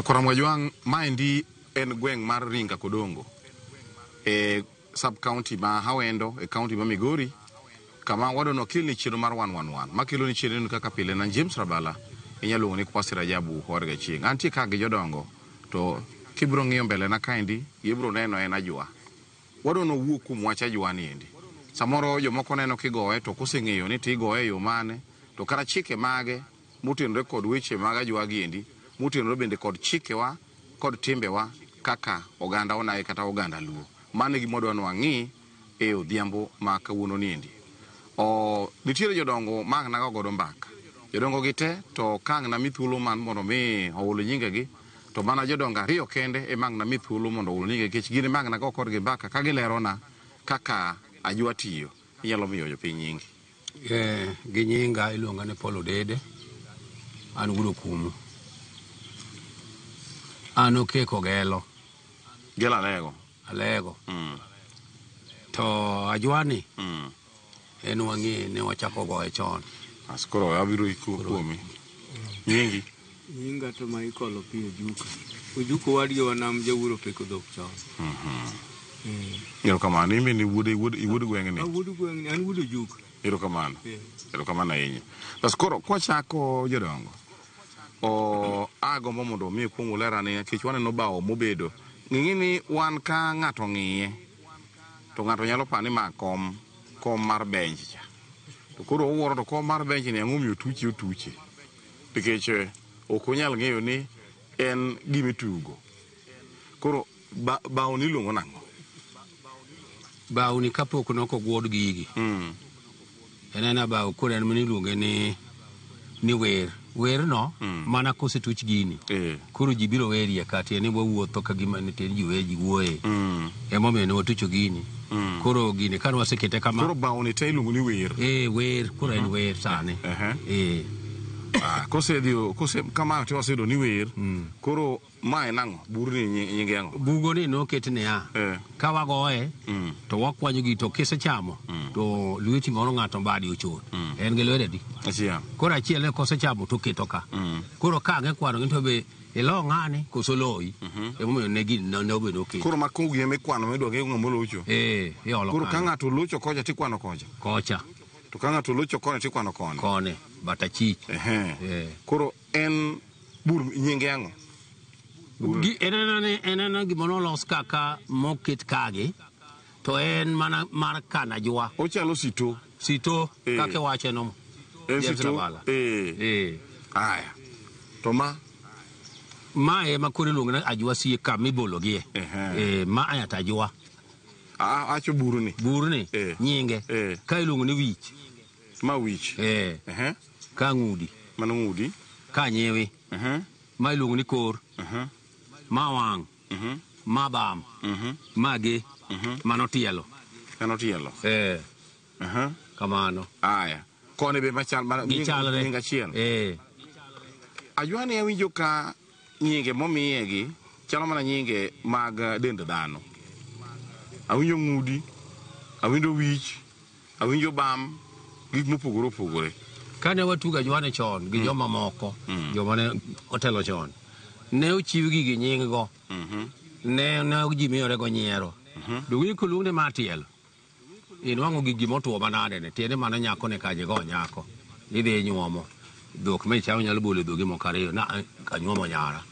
Nyakwar Mwajwang', maendi en gweng' mar Ringa Kodongo e sub county ma Awendo e county ma Migori kama wadwa kelni chenro mar 111 makelo ni chenro kaka pile na James Rabala inyalo luongo ni Kwasi Rajabu Owadgi Achieng'. Antie ka gi jodongo to kibiro ng'iyo mbele na kaendi ibiro neno en ajwa. Wadwa nowuo kuom wach ajwa ni endi. Samoro jomoko neno kigoye to koseng'eyo ni tigoye e yo mane to kata chike mage motenore kod weche mag ajwa gi endi motenore bende kod chikewa kod timbewa kaka oganda onagi kata oganda luo. Mano e gima wadwa ni wang'i e odhiambo ma kawuono ni endi. O, nitiere jodongo ma ang' nago godo mbaka. Jodongo gi te to ka ang' nami thuolo man mondo mi ohul nyingegi to mana jodongo ariyo kende ema ang' nami thuolo mondo ohul nyingegi nikech gin ema ang' nago kodgi mbaka ka gilerona kaka ajwa tiyo. Inyalo miyo jopiny nyingi. Gi nyinga iluonga ni Paul Odede, an wuod Okumu. An Okeko Gelo. Gelo Alego. Alego. To ajwani en wang'e ne wachako goye chon. As koro abiro kuomi. Nyingi. Nyinga to Michael Opiyo Ojuka. Ojuka owadgi wanam jawuoro peko dhok chon. Erokamano. In bende iwuod gweng'ni. Awuod gweng'ni, an wuod Ojuka. Erokamano. Erokamano ahinya. Bas koro kwachako jodongo. O agombo mondo mi kuong ulerane nikech waneno bao mobedo. Ng'e ni wan ka ng'ato ng'iye to ng'ato nyalo paro ni ma kom kom mar bench cha. To koro owuoro to kom mar bench ni ang'o miyo otuche otuche. Nikech ok onyal ng'eyo ni en gima itugo. Koro bao ni iluongo nang'o? Bao ni kapok nok ogwod gigi. En ena bao koro en mana iluonge ni wer. Wer no mana kosetuch gini. Koro ji biro werie ka tiende ni wawuotho ka gima nitie ji wer ji wuoye. Emomiyo ne watucho gini. Koro gini kane wasekete kama. Koro bao ni te iluongo ni wer. Wer, koro en wer sani. Kosedhi kose kama to waseyudo ni wer. Koro ma en ang'o? Burni nyinge ang'o? Bugo ni noket niya. Ka wagoye to wakwanyo gi to kisechamo to lweti moro ng'ato mbadi ochot. En gi lwete adi? Achiel. Koro achiel ne kosechamo to oketo ka. Koro ka ang'e kwano gi to be ilo ng'ani koso loyi. Emomiyo ne gini ne obedo oketo. Koro ma kugi ema ikwano midwa ng'eyo ng'ama olocho. Iolo Koro ka kanyo. ng'ato olocho kocha tikwano kocha. Kocha. To ka ng'ato olocho koni tikwano koni. Koni, but achich. Koro en bur nyinge ang'o? Gi, en ena gima nolos kaka moket kagi to en mana mar kano ajwa. Ochalo sito. Sito, kaka iwache no. En James sito. Rabala. Aya. To ma? Ma ema koro iluongo ni ajwa sie kama ibologie. Ma aya to ajwa. Acho burni. Burni, nyinge. Ka iluongo ni wich. Ma wich. Ka ng'udi. Mano ng'udi. Ka nyiwi. Ma iluongo ni kor. Ma wang'. Ma bam. Ma ge. Mano tielo. Mano tielo. Kamano. Aya. Koni be machal mana Gichalre. nying achiel. Ajwa ni awinjo ka nyinge momiye gi chalo mana nyinge mag dend dhano. Awinjo ng'udi, awinjo wich, awinjo bam, gik mopogore opogore. Kane watugo ajwane chon gi joma moko, joma ne otelo chon, ne ochiw gi gi nying go. Ne ji miyore go nyiero. Donge koluong ni ma tielo? Inwang'o gi gima otuo manade ne, tiende mano nyako ne kaje go nyako. Idhi nyuomo. Dhok ma ichamo nyalo bolo dhogi moko ariyo, na anyuomo nyara.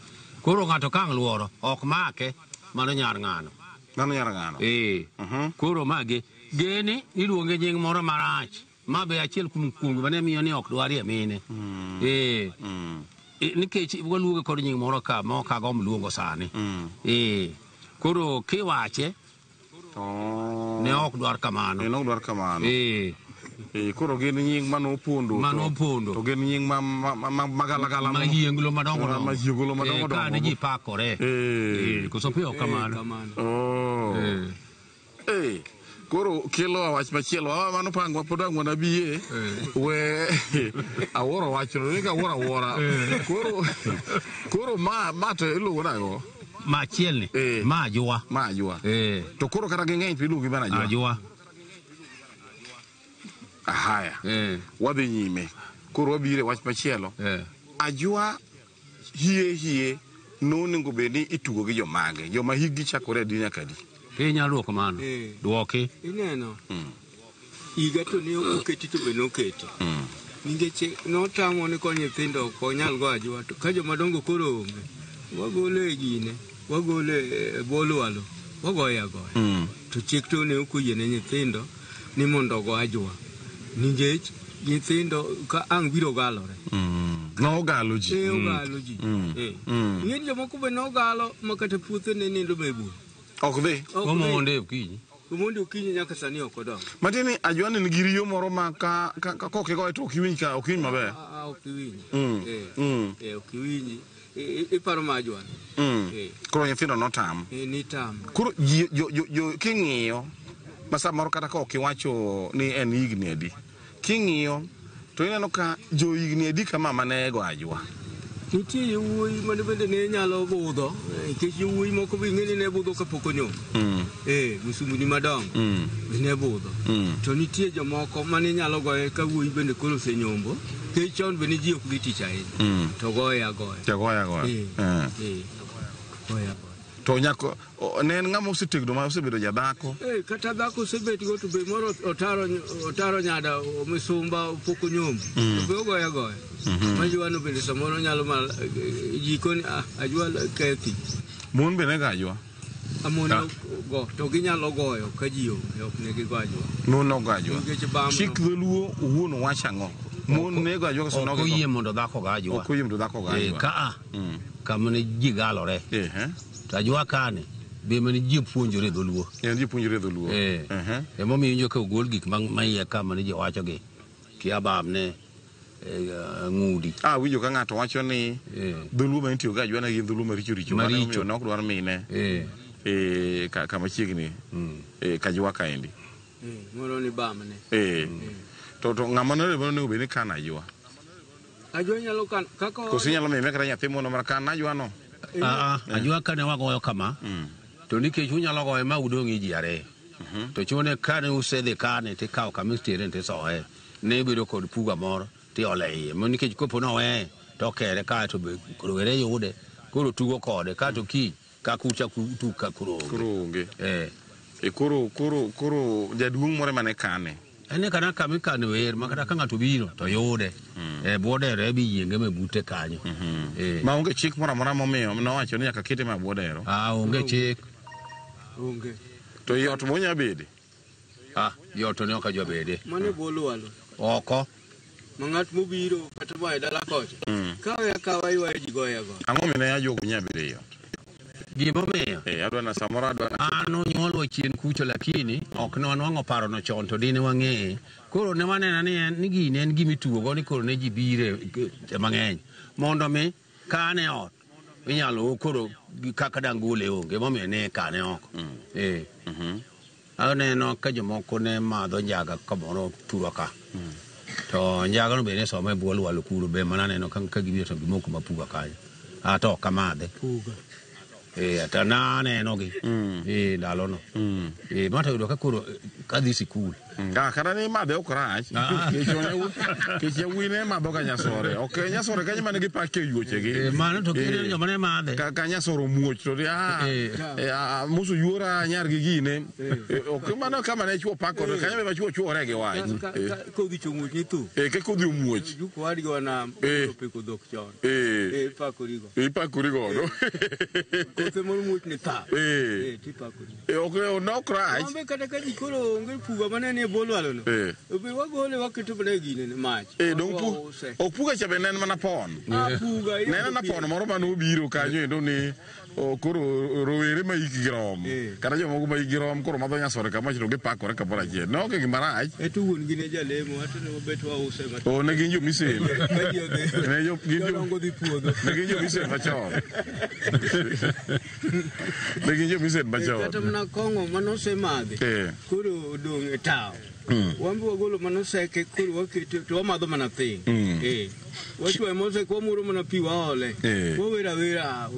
Koro ng'ato ka ang' luoro, ok make, mano nyar ng'ano. Mano nyar ng'ano. Koro magi, gene iluonge nying moro marach. Ma be achiel kuom gima ne miyo ni ok dwarie mine. Nikech waluonge kod nying moro ka, ma ok agomb luongo sani. Koro kiwache, ne ok dwar kamano. Ne ok dwar kamano. Koro gin nying mane opondo. Mane opondo. To gin nying ma galagala. Ma yienglo madongo dongo. Ma yienglo madongo dongo. Ka ne ji pakore. Koso piyo kamano. Koro kelo wach machielo. Mano pango pod ang' wanabiye. We awuoro wachno, ni awuoro awuora. Koro ma to iluongo nang'o? Ma achiel ni. Ma ajwa. Ma ajwa. To koro kata ging'eny to iluongo gi mana ajwa. Ajwa. Ahaya. Wadhi nyime. Koro wabiro e wach machielo. Ajwa hie hie. Nonego bed ni itugo gi jomage, joma hikgi chakore adi nyaka adi? Inyalo duoko mano. Duoki. Ineno. Higa to ne oketi to be noketi. Nikech notamo ni ko nyithindo ok onyal go ajwa to ka joma dongo koro onge, wagole e gine, wagole e bwo lwalo, wagoye agoya. To chik to ne ok oyie ne nyithindo ni mondo ogo ajwa. Nikech nyithindo ka ang' biro galore. Nogalo ji. Ogalo ji. Ing'e ni jomoko be nogalo ma kata puothe ne nindo ma e bur. Ok dhi. Omonde okinyi. Omondi okinyi nyaka sani ok odongo. Matiende ni ajwa ni nigi riyo moro ma ka ok igoye to ok iwinj ka ok iwinj maber. Ok iwinj. Ok iwinj. Iparo ma ajwa. Koro nyithindo notam. Nitam. Koro jo king'iyo ma samoro kata ka ok iwacho ni en higni adi. King'iyo to ineno ka jo higni adi kama mane go ajwa. Nitie yawuoyi mane bende ne nyalo budho, nikech yawuoyi moko be ing'e ni ne budho kapok onyombo. Misumbni madongo be ne budho. To nitie jomoko mane nyalo goye ka wuoyi bende koro osenyombo, nikech chon be ne ji ok dhi tich ahinya. To goye agoya. To goye agoya. Goye agoya. To nyako ne en ng'ama osetegno ma osebedo jadhako. Kata dhako osebet go to be moro otaro nyada misumba pok onyombo. To be ogoye agoya. Majwano bende samoro nyalo mal jikoni ajwa kethi. Mon be nego ajwa? Mon go to ginyalo goyo ka ji onge, ok ne gigo ajwa. Mon ok go ajwa. Chik dholuo owuon wacho ang'o? Mon nego ajwa koso Ok oyie mondo dhako go ajwa. Ok oyie mondo dhako go ajwa. Ka kama ne ji galore. To ajwa kane be mane ji puonjore dholuo. Ji puonjore dholuo. Emomiyo iwinjo ka ogol gik ma iye ka mane ji wachogi. Kia bamne ng'udi. Winjo ka ng'ato wacho ni dholuo ma itiyo go ajwa ne gin dholuo maricho richo. Maricho. Ne ok dwar mine. Kama chiegni. Kajwa kaendi. Moro ni bamne. To ng'ama onego bed ni kano ajwa. Ajwa nyalo kano kaka koso inyalo miye kata nyathi mondo mar kan ajwa no. Ajwa kane wagoyo kama. To nikech unyalo goye ma udong' ji ariyo. To chune kane usedhi kane tikawo kama itere tisoye. Ne ibedo kod puga moro tiole iye. Nikech kopo noweye to okere kae to be rowere yude. Koro tugo kode kae to kiny kaka uchako utug ka koro onge. Koro onge. Koro jaduong' moro ema ne kane. En kana kama ikane wer ma kata ka ng'ato biro to yude. Bwo dero e bi yienge me bute kanyo. Ma onge chik moro amora momiyo nowacho ni nyaka kete ma bwo dero. Onge chik. Onge. To i ot monya bede? I ot to ne ok ajwa bede. Mano bwo lwalo. Oko. Ma ng'at mobiro kata moa e dala kocha. Kawe akawa ywayo ji goye agoya. Ang'o mine ajwa ok nyal bedo ei ot? Gimomiyo? Adwa na samoro adwa na. An onyuolwa chien kucho lakini ok ne wanwang'o parono chon to dine wang'eye. Koro ne waneno ni gini en gima itugo go ni koro ne ji bire mang'eny. Mondo mi kane ot inyalo koro kaka dang' gole onge emomiyo ne kane oko. Aneno ka jomoko ne madho njaga kamoro thurwa ka. To njaga no be ne somo e bwo lwalo kuro be mana aneno ka gibiro to gimoko mapuga kanyo. To ok amadhe. Puga. To nanenogi ndalono. Ma to yudo ka koro kadhi sikul. Kata ni madhe ok rach. Nikech yawuoyi ne madho ga nyasore. Ok nyasore kanyo mane gipake yuochegi. Mano to kendo joma ne madhe. Ka nyasore omuoch to musu yuora nyar gi gine. Ok mano kama ne chuo pako to kanyo be chuo chuore gi wach. Kodhi chomuoch ni thu. Ka kodhi omuoch. Juko wadgi wana opiko dhok chon. Ipakori go. Ipakori godo. Kothe moro muoch ni tha. Tipakori. Ok nok rach. Ombe kata ka ji koro onge puga mane nie bwo lwalo no. Be wagole waketo mana e gine mach. Ok puga cha be ne en mana pon. Puga. Ne en mana pon moro mane obiro kanyo endo ni koro rowere ma hikgi rom. Kata jomoko ma hikgi rom koro madho nyasore kama to gipakore kamoro achiel. Ne ok gima rach. To wuon gi ne jalemo ato ne wabet wause matin. Ne gin jo-Miseni. Jodongo dhi puodho. Ne gin jo-Miseni machon. Ne gin jo-Miseni machon. Kata mana kong'o manosemadhi. Koro odong' e tawo. Wan be wagolo manoseke koro waketo to wamadho mana thing. Wachwayo moseke wamuro mana pi waole. Wawero awera.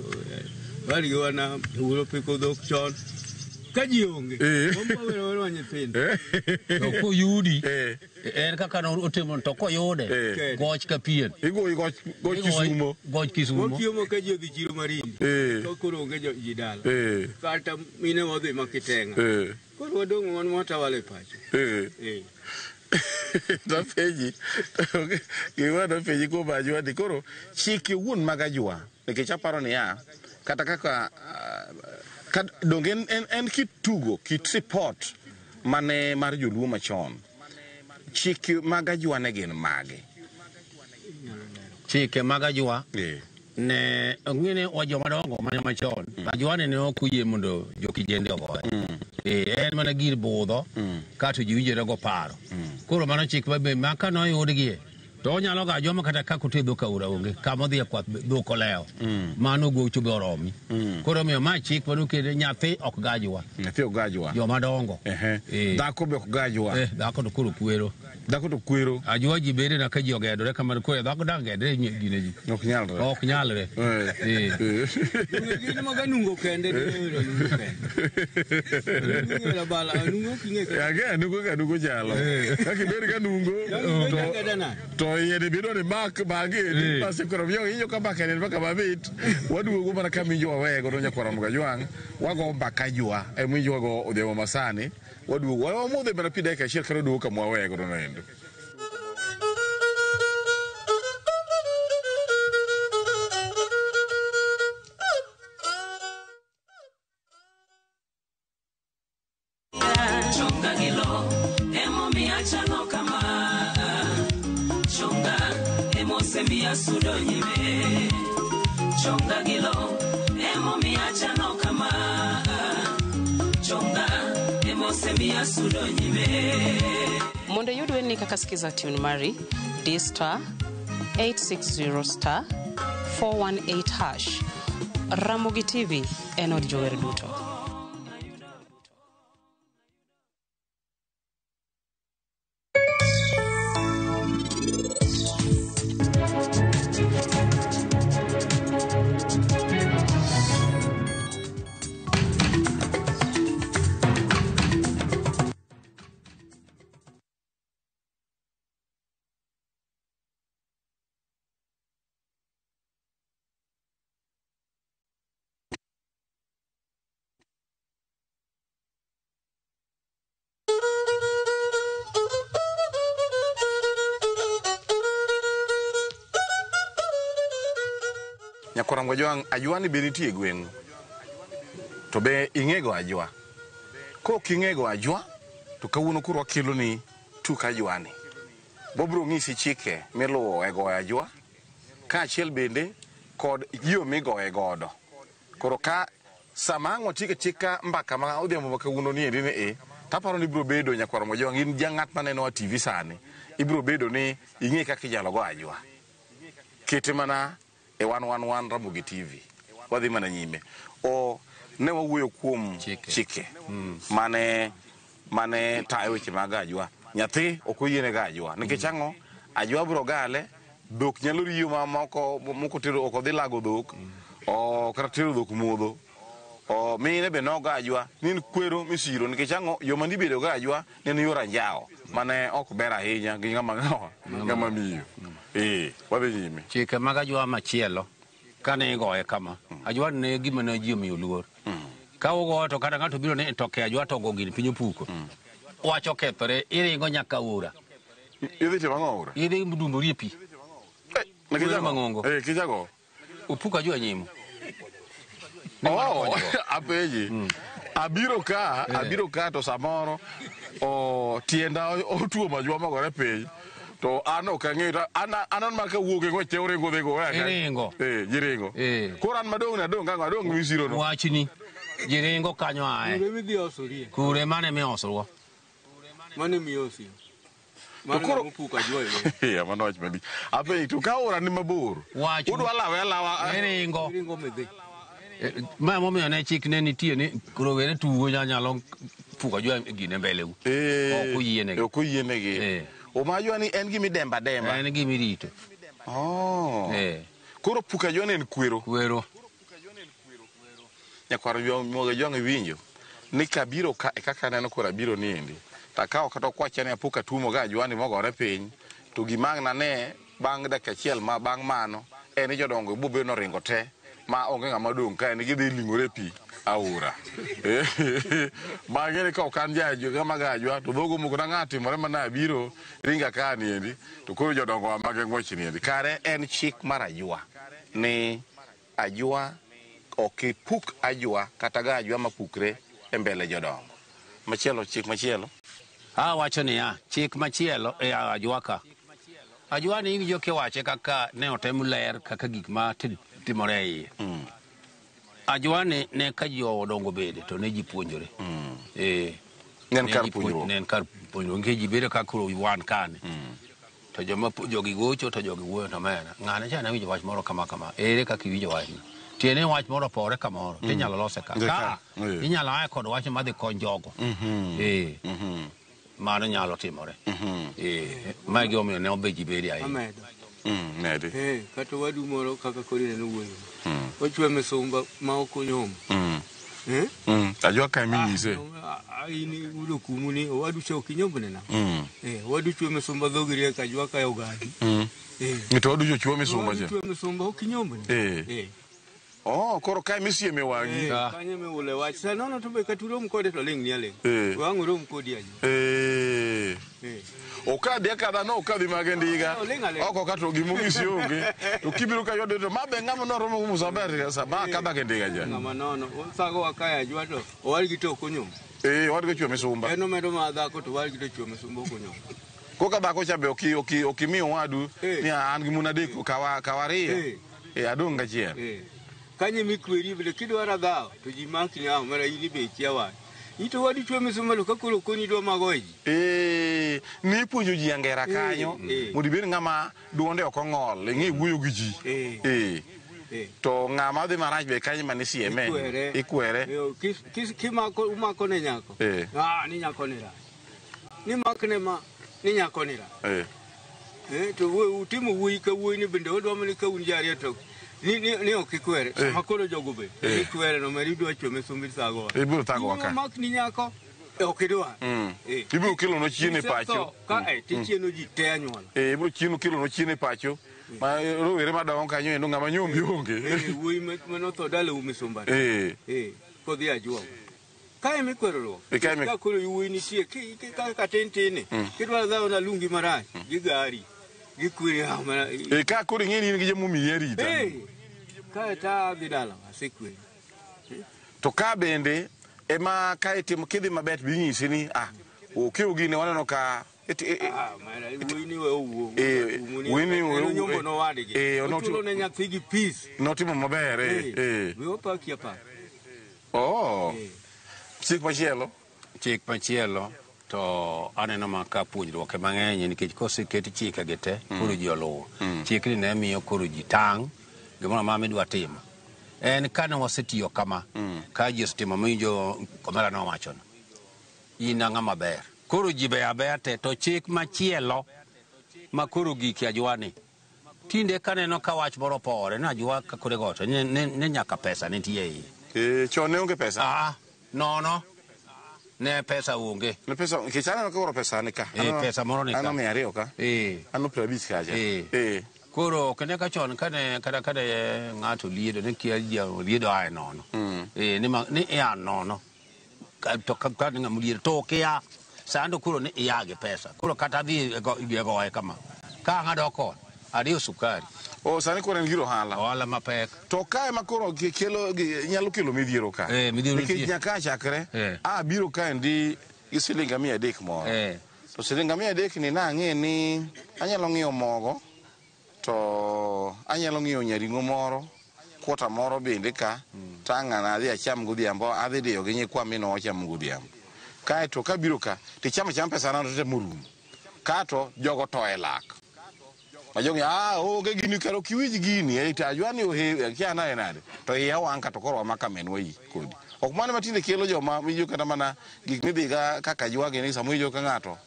Wadgi wana wuoro piko dhok chon. Ka ji onge. Eh. Wambo wero nyithindo. To koyudi Eh. en kaka no otimo to koyude Eh. goch ka pien. Igoyi goch goch Kisumo. Goch Kisumo. Wachiemo ka ji odhi chiro Marindi. Eh. To koro onge ji dala. Eh. Kata mine wadhi ma Kitenga. Eh. Koro wadong' wan watawala e pacho. Eh. Eh. Napenji gima napenji kuom ajwa ni koro chike wuon mag ajwa nikech aparo niya kata kaka donge en kit tugo kit sipot mane mar joluo machon chike mag ajwa ne gin mage? Chike mag ajwa Eh. ne ong'ene wa joma dongo mane machon. Ajwa ne ok oyie mondo jokijende ogoye. En mana gir budho kato ji winjore go paro. Koro mano chik mabe ma ka noyudgie to onyalo ga ajwa ma kata kaka ote dhok aora onge kama odhi e kwath dhok olewo. Mano gocho be oromi. Koro omiyo ma chik manokete nyathi ok gajwa. Nyathi ok gajwa. Joma dongo. Ehe. Dhako be ok gajwa. Dhako to koro kwero. Dhako to kwero. Ajwa ji bede na ka ji ogedore kamano koro dhako dang gedre gine ji. Ok nyalre. Ok nyalre. Eh. Eh. Gin mag anungo kende, ne anungo kende. Anungo bala, anungo kinge. Age anungo ka anungo chalo. Kaka ibed ka anungo to yiende bedo ni mak bagi basi koro miyo inyo ka mbaka ni mbaka mamit waduogo mana kama injo waweye godo nyakwar Mgajwang' wago mbaka ajwa ema injo wago odhiambo masani waduogo wamodhe mana pi dakika achiel kata waduogo kama waweye godo noendo. Chonga gilo, emomiyo achalo kama. Chonga, emosemiyo asudo nyime. Chonga gilo, emomiyo achalo kama. Chonga, emosemiyo asudo nyime. Mondo iyud werni kaka Skiza Tune mari, di star 860 star 418 hash. Ramogi TV en od jower duto. Nyakwar Mgajwang' ajwa ni be nitie e gweng'u to be ing'ego ajwa? Kok ing'ego ajwa to kawuono koro wakelo ni tuk ajwani. Wabiro ng'isi chike miluwo e goyo ajwa kaachiel bende kod yo migoye godo. Koro ka sama ang' watieko atika mbaka ma odhiambo ma kawuono ni endi ni e taparo ni ibiro bedo nyakwar Mgajwang' in ja ng'at manenowa TV sani ibiro bedo ni ing'e kaka inyalo go ajwa. Kete mana e 111 Ramogi TV. Wadhi mana nyime. O ne wawuoyo kuom chike mane tayo weche mag ajwa. Nyathi ok oyiene ga ajwa. Nikech ang'o? Ajwa biro gale, dhok nyalo riyo ma moko tero ok odhi lago dhok, o kata tero dhok modho. O mine be nogo ajwa, ni en kwero misiro nikech ang'o? Yo mane ibedo go ajwa ne en yor anjawo mane ok ber ahinya gi ng'ama miyo. Wadhi nyime. Chike mag ajwa machielo kane igoye kama, ajwa ne gima ne ji omiyo luor. Ka ugoyo to kata ng'ato biro ni to ke ajwa to ogo gini piny opuko. Wach okethore, iringo nyaka aora. Idhi timo ang'o aora? Idhi dumbori e pi. Kwero mang'ongo. Kichago? Opuko ajwa nyimo. Oh, apenji. Abiro ka to samoro tienda otuomo ajwa mogore piny. To an ok ang'eyo to an ma kawuok e ng'wech te oringo dhi goya ka. Iringo. Ji ringo. Koro an madong' nadong' kang'o adong' misiro no. Wachni. Ji ringo kanyo ae. Kure midhi osorie. Kure mane miosruo. Mane miosi. Mano koro- mopuko ajwa e. Mano wach malich. Apenji to ka aora ni mabor. Wach. Udwa lawe alawa. Iringo. Iringo midhi. Ma momiyo ne chik ne nitie ni rowere tugo nyalo puko ajwa gine mbele u. Ok oyienegi. Ok oyienegi. Omajwa ni en gima idemba ademba. En gima irito. Oh. Koro puko ajwa ni en kwero. Kwero. Nyakwar Mgajwang' iwinjo. Ni kabiro ka e kaka aneno koro abiro niendi. Takawo kata okwacha ni apo katuomo ga ajwani mogore piny. To gima ang' nane bang' dakika achiel ma bang' mano en ni jodongo bobedo noringo te ma onge ng'ama dong' kae ni gidhi ling'ore pi aora. Bang'e ni ka ok an ja ng'ama ga ajwa to dhogo moko nang'a timore mana abiro ringa ka niendi to koro jodongo wa mage ng'wech niendi. Kare en chik mar ajwa ni ajwa ok ipuk ajwa kata ga ajwa mapukre e mbele jodongo. Machielo chik machielo. Awacho niya, chik machielo e ajwa ka. Ajwa ni iwinjo kiwache kaka ne otem ler kaka gik ma timore e iye. Ajwa ni ne ka ji odongo bede to ne ji puonjore. Ne en kar puonjruok. Ne en kar puonjruok nikech ji bedo ka koro wan kane. To joma jogi gocho to jogi wuoyo to mena. Ng'ane cha ne winjo wach moro kama kama. Ere kaka iwinjo wachno? Tiende wach moro opore kamoro tinyalo lose ka. Ka inyalo aye kod wach madhi kony jogo. Mano nyalo timore. Ma e gimomiyo ne obe ji bede ahinya. Amedo. Medi. Kata wadu moro kaka koro ineno wuoyi. Ochwe misumba ma ok onyombo. Ajwa ka eminyise. In udo kumu ni owadu cha ok inyombne na. Owadu chwe misumba dhogi riek ajwa ka ogadi. Ni to owadu chwe misumba cha. Owadu chwe misumba ok inyombne. Oh, koro kae misieme wang'i. Kanyo miule wach. Sa nono to be kata urom kode to ling' ni aling'. Wang' urom kodi ajo. Okadhi akadha no okadhi mage ndiga. Oko kato gimong'isi onge. To kibiro ka yude to ma be ng'ama noromo gi Musaber sa ma akadha ge ndiga ja. Ng'ama nono. Thago wa kae ajwa to owadgi to ok onyombo. Owadgi chwe misumba. En omedo ma dhako to owadgi to chwe misumba ok onyombo. Koka dhako cha be okimiyo owadu ni an gi mon adek kawa ariyo. Adong' gachiel. Kanyo mikweri bende kidwaro dhawo to ji maki ni mara in be ikia wach. Ito wadu chwe misumba to ka koro koni idwa mago e ji. Ni ipuonjo ji angera kanyo mondo ibed ng'ama duonde ok ong'ol, ing'e wuoyo gi ji. To ng'ama dhi marach be kanyo mane isieme. Ikwere. Kimako umako ne nyako. Ni nyako ni rach. Ni makne ma ni nyako ni rach. To utimo wuoyi ka wuoyi ni bende odwa mana ka un ji ariyo to ni ok ikwere. Sama koro jogo be ikwere no mari idwa chwe misumba ithago. Ibiro thago wa ka. Mak ni nyako ok idwa. Ibiro kelo no chien e pacho. Ka tichieno ji te anyuola. Ibiro chieno kelo no chien e pacho. Ma rowere madongo kanyo endo ng'ama nyombi onge. Wuoyi manotho dalau misumba. Kodhi ajwa. Kae mikwerruok. Ka koro wuoyi nitie kaka tin tini. Kidwaro dhawo na lungi marach gi gari. Gikweri mana. Ka koro ing'e ni in gi jamomiyi arita. Kae ta adhi dala asekweri. To ka bende ema ka itimo kidhi maber to inyisi ni okiewo gini waneno ka wuoyi ni we owuo. Wuoyi nyombo nowadgi. Ochulo ne nyathigi peace. Notimo maber. We opaki apaka. Chik machielo. Chik machielo to aneno ma ka puonjruok mang'eny nikech koseket chike gi te koro ji oluwo. Chikni ne miyo koro ji tang' gimoro amora midwa timo. En kane wasetiyo kama ka ji osetimo miwinjo komera nowachono. In ng'ama ber. Koro ji beyo abeya te to chik machielo ma koro gik ajwa ni. Tinde kaneno ka wach moro opowore ni ajwa ka kore go to ne nyaka pesa nitie iye. Chon ne onge pesa? Nono. Ne pesa onge. Ne pesa, nikech aneno ka koro pesa ni ka. Pesa moro ni ka. Aneno 200 ka. Aneno 50 kacha. Koro kane ka chon kane kata kane ng'ato liedo ne kia ji liedo ae nono. Ni ia nono. To ka ng'ama liedo to kia sando koro ni ia gi pesa. Koro kata dhi goye kama. Ka ang' adok ot, ariyo sukari. Sani koro en gir ohala. Ohala mapek. To kae ma koro kelo nyalo kelo midhiero ka. Midhiero nitie. Nikech nyaka chakre abiro kae ndi gi siling 300 moro. To siling 300 ni nang'e ni anyalo ng'iewo mogo to anyalo ng'iewo nyaring'o moro kwota moro bende ka to ang' adhi acham godhiambo adhi diyo gi nyikwa minwa wachamo godhiambo. Kae to kabiro ka tichamo achama pesa na to morumo. Kato jogo to e lak. Ma jogi onge gini kar ok iwinj gini to ajwa ni ohewe kia naye nade to iya wang' ka to koro wamaka minwa yi kodi. Ok mano matinde kelo joma winjo kata mana gik midhi ka kaka ajwa gini sama iwinjo ka ng'ato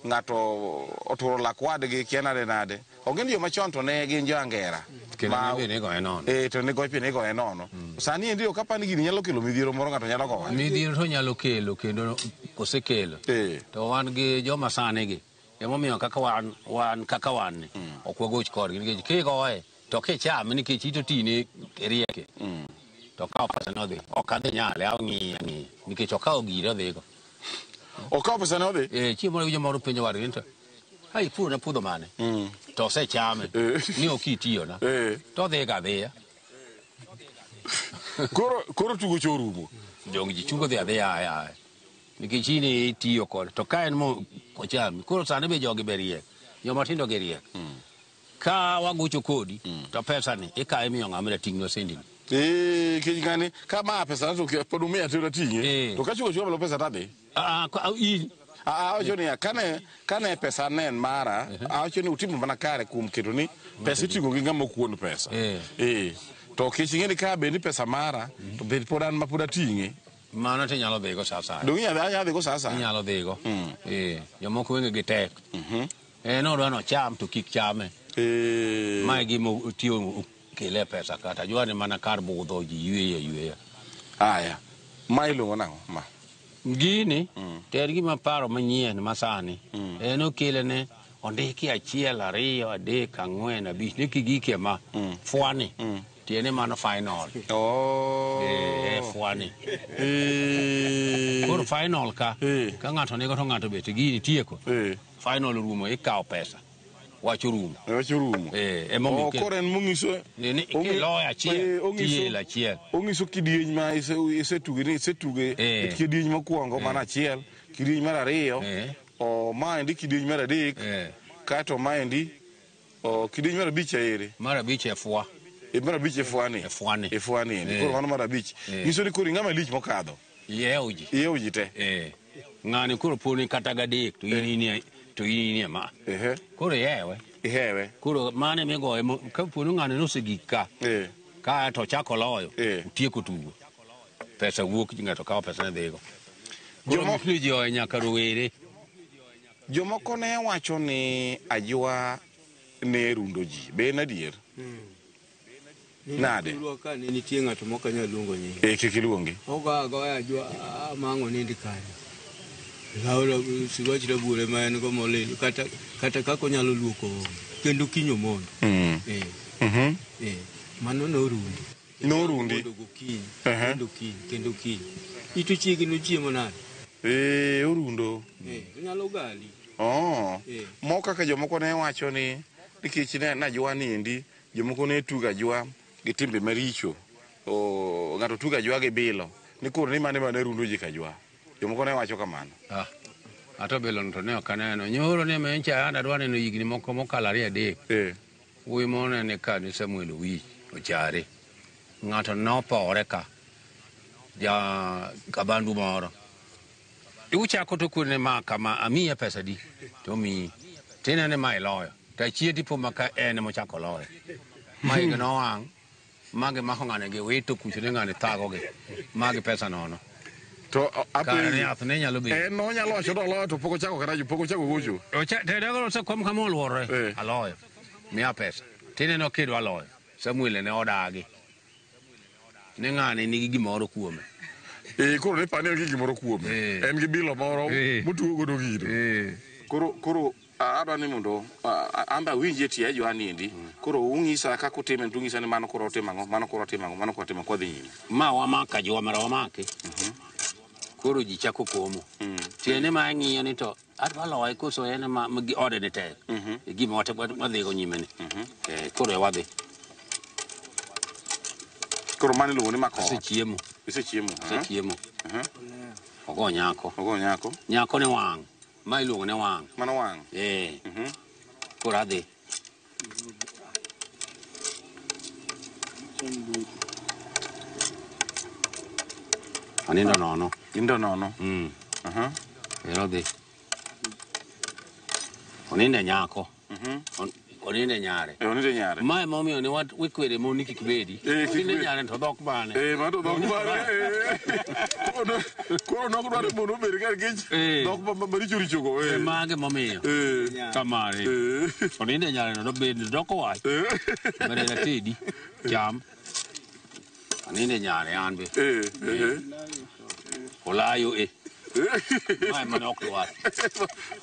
Ng'ato oturo lak wadgi kia nade nade. Onge ni joma chon to ne gin jo angera. Kendo ne be nigoye nono. To ne goch be nigoye nono. Sani endi ok apar ni gini nyalo kelo midhiero moro ng'ato nyalo goyo. Midhiero to nyalo kelo kendo osekelo. To wan gi joma sani gi. Emomiyo kaka wan kaka wan ni ok wagoch kodgi nikech kigoye to kichame nikech ito tine rieke. To kawo pesa nodhi. Ok adhi nyale ang'iye ang'iye nikech okawo gire odhigo. Okawo pesa ne odhi? Chieng' moro winjo moro penjo wadgi ni to ai ipuro na puodho mane? To osechame. Ni ok itiyona. To odhiga adhiya. Koro tugo cha orumo. Jong ji chungo dhi adhiya aye. Nikech in itiyo kode. To ka en mo ochami. Koro sani be jogi be riek. Joma tindo gi riek. Ka wagocho kodi to pesa ni ikawe imiyo ng'ama da ting'no sendini. Kech ng'ani ka ma pesa to pod umiya to ating'e. To ka chungo chungo pesa tadhi. In Awacho niya, kane pesa ne en mara, awacho ni utimo mana kare kuom keto ni pesa iting'o gi ng'ama okuon pesa. To kech ing'e ni ka bed ni pesa mara, to bed pod an ma pod ating'e. Mano to inyalo dhigo sa asaya. Donge inyalo dhigo sa asaya? Inyalo dhigo. Jomoko wenge gi tek. En odwa nocham to kik chame. Ma e gima otiyo kele pesa kata. Jwani mana kar budho ji yweyo ayweya. Aya. Ma iluongo nang'o? Ma. Gini, to en gima paro manyien masani. En okele ne ondiki 1 2 3 4 5 ni kigike ma fwani. Tiende mano final. Fwani. Koro final ka ka ng'ato nigo to ng'ato bet gini tieko. Final orumo ikawo pesa. Wach orumo. Wach orumo. Emomiyo koro en mong'iso ni kiloyo achiel tielo achiel. Ong'iso kidieny ma isetuge ni isetuge kidieny mokwongo mana achiel, kidieny mar 2, maendi kidieny mar 3, kaeto maendi kidieny mar 5 aere. Mar 5 e fwa. Mar 5 e fwani. E fwani. E fwani endi. Koro mano mar 5. Nyiso ni koro ing'ama lich mokadho. Ihewo ji. Ihewo ji te. Ng'ani koro poni kata 3 to in to in ma. Koro ihewe. Ihewe. Koro mane migoye ka poni ng'ani nosegik ka. Ka to ochako loyo, otieko tugo. Pesa wuok ng'ato kawo pesa ne dhigo. Koro ji ohe nyaka rowere. Jomoko ne wacho ni ajwa ne rundo ji. Be en adier? Nade? Ka ne nitie ng'ato mok anyal luongo nyinge. Kik iluongi. Ogo agoya ajwa mang'o nind kanyo. Siwach rabuor ma en go molil kata kaka onyalo luoko kendo kiny omondo. Mano norundi. Norundi. Gokinyi, kendo kiny, kendo kiny. Ito chiegni ochiemo nade? Orundo. Onyalo gali. Moko kaka jomoko ne wacho ni nikech ne najwa niendi, jomoko ne tugo ajwa gi timbe maricho. Ng'ato tugo ajwa gi bilo. Ni koro ni mane mane rundo ji kajwa. Jomoko ne wacho kamano. Ato bilo to ne ok aneno. Nyoro ne mencha an adwa neno higni moko mokalo 2 3. Wuoyi moro ne ka ni Samuel Owich ochare. Ng'ato nopore ka. Ja kabandu moro. Uchako to kone ma kama amiya pesa di. To miyi. Tinene ma iloyo. To achien tipo ma ka en mochako loyo. Ma igi nowang'. Magi mako ng'ane gi wito kucho ne ng'ane thagogi. Magi pesa nono. To Kare yath ne nyalo bedo. En nonyalo wacho ni oloyo to pok ochako kata pok ochako gocho. Tedego osekom kama oluorore. Aloyo. Miya pesa. Tineno kidwa loyo. Samuel ne odagi. Ne ng'ane nigi gimoro kuome. Koro ne pani en gi gimoro kuome. En gi bilo moro motugo godo gino. Koro adwa ni mondo an be awinjie tie ajwa niendi. Koro ung'isa kaka utime to ung'isa ni mano koro otimo ang'o, mano koro otimo ang'o, mano koro otimo ang'o kwadhi nyime. Ma wamako ajwa mara wamake. Koro ji chako komo. Tiende ma ang'iyo ni to adwa loye koso en ma ode ni tek. E gima wadhigo nyime ni. Koro wadhi. Koro mano iluongo ni mako. Asechiemo. Isechiemo. Asechiemo. Ogo nyako. Ogo nyako. Nyako ni wang'. Ma iluongo ni wang'. Mano wang'. Koro adhi. Anindo nono. Nindo nono. Ero dhi. Onindo nyako. Onindo nyare. Onindo nyare. Ma emomiyo ne wikwere mon ni kik bedi. Onindo nyare to dhok mane. Mano dhok mane. Koro nok dwar ni mondo obed ka nikech Eh. dhok maricho richo go. E mage momiyo. Kamano. Oninde nyare no dobed doko wach. Mere na tedi. Cham. Aninde nyare an be. Olayo e. Mae mane ok dwar.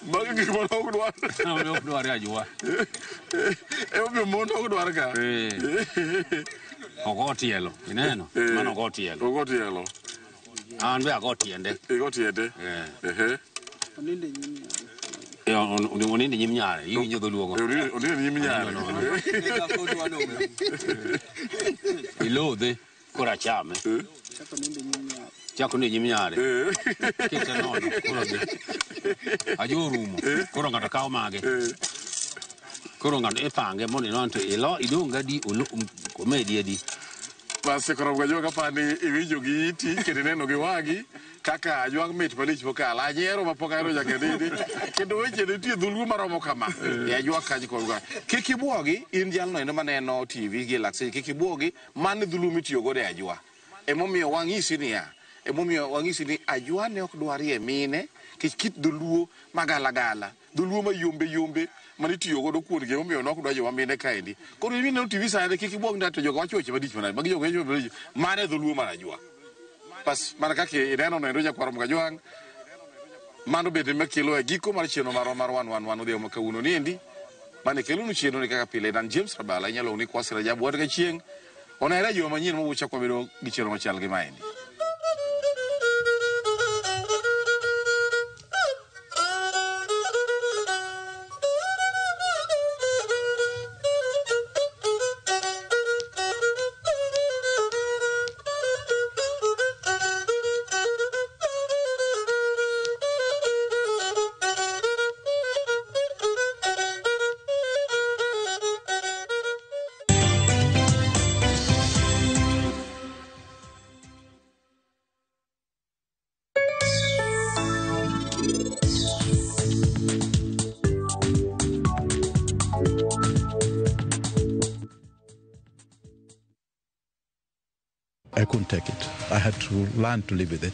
Magi gik mane ok dwar. Mane ok dwar e ajwa. Emomiyo mon ok dwar ka. Ogo tielo. Ineno? Mano ogo tielo. Ogo tielo. An be ago tiende. Igo tiende. Oninde nyim nyare. Iwinjo dholuogo. Oninde nyim nyare. Ilodhe. Koro achame. Chako ni nyim nyare. Kete nono. Koro dhi. Ajo orumo. Koro ng'ato kawo mage. Koro ng'ato ipange mondo inon to ilo idong' gadi omedi adi. Bas koro gajwa kapani iwinjo gi iti kendo ineno gi wang'i kaka ajwang' mit malich mokalo. Anyiero mapok ahero nyaka nene. Kendo weche nitie dholuo maromo kama. E ajwang' kanyo kod ka. Kik ibuogi in jalno endo maneno TV gi lakse kik ibuogi mano dholuo mitiyo godo e ajwa. Emomiyo wang'isi niya. Emomiyo wang'isi ni ajwa ne ok dwarie mine nikech kit dholuo magalagala dholuo mayombe yombe manitiyo godo kuondgi emomiyo nok dwa joma mine kaendi. Koro in ineno TV sani kik ibuog ni to jogo wacho weche malich manade magi jogo wacho weche malich mano e dholuo mar ajwa. Bas mana kaka ineno noendo nyakwar Mgajwang' mano bende makelo e giko mar chenro marwa mar wan wan wan odhiambo ma kawuono niendi mane kelonu chenro ni kaka pile dan James Rabala inyalo ni Kwasi Rajabu wadga chieng' onere juma manyien mawuok chak wabedo gi chenro machal gi maendi. I couldn't take it. I had to learn to live with it.